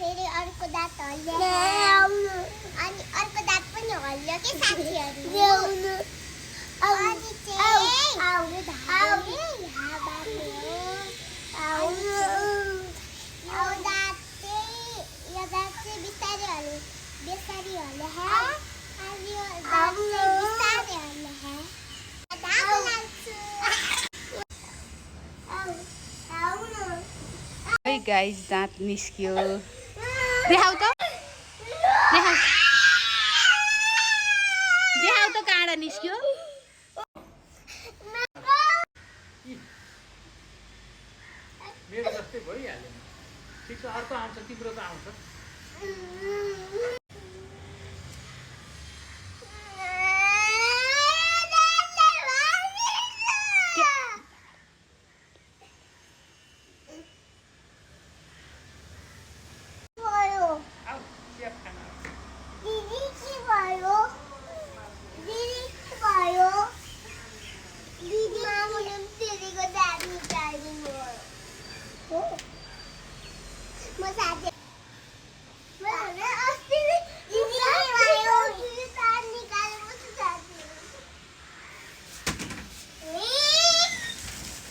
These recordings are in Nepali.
फेरि अर्को दाँत हल्यो अनि अर्को दाँत पनि हल्यो के साथीहरु अनि यो दाँत चाहिँ बिस्तारै हल्यो बिस्तारै हल्यो अनि यो दाँत चाहिँ बिस्तारै हल्यो है गाइस दाँत निस्क्यो देखाउ त देखाउ त काँडा निस्क्यो मेरो जस्तै भइहाल्यो ठिक छ अर्को आउँछ तिम्रो त आउँछ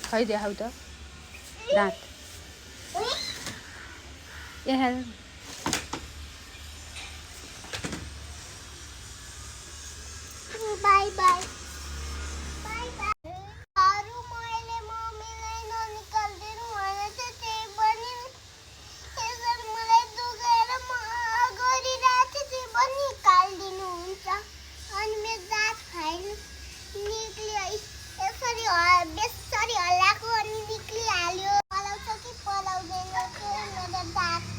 खै देखाउ त दाँत यहाँ बाई बाई बाई बाई अरु मैले मम्मीलाई ननिकाल्दिनु भने चाहिँ त्यही पनि यसरी मलाई दुखेर म गरिरहेको थिएँ त्यही पनि निकाल्दिनुहुन्छ अनि मेरो दाँत फाइन निक्लियो यसरी बेसरी हल्लाएको अनि निक्लिहाल्यो पलाउँछ कि पलाउँदैन मेरो दाँत